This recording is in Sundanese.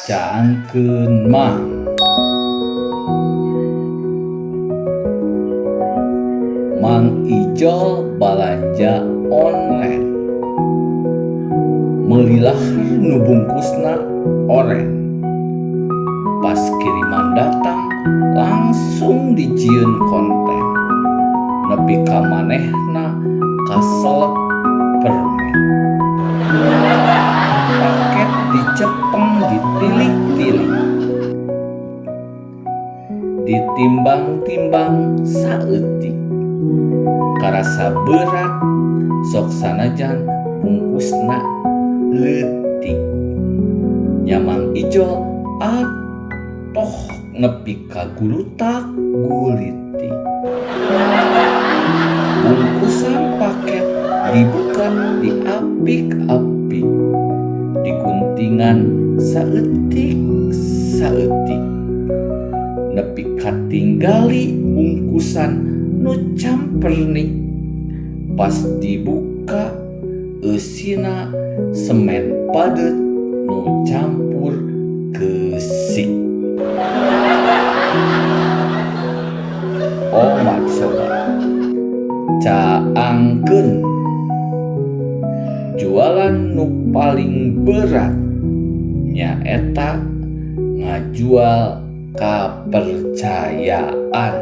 Caangkeun mah. Mang Ijol balanja online meuli lahar nu bungkusna oren, pas kiriman datang langsung dijieun konten nepi ka manehna kaselek permen. Paket dicepeng, ditilik-tilik, ditimbang-timbang saeutik, karasa berat sok sanajan bungkusna leutik. Nya Mang Ijol atoh nepi ka gulutak gulitik. Bungkusan paket dibuka, diapik-apik, diguntingan saeutik saeutik, nepi katinggali bungkusan nu campernik. Pas dibuka, eusina semen padet nu campur keusik. Omat sobat, caangkeun jualan nu paling berat nyaeta ngajual kapercayaan.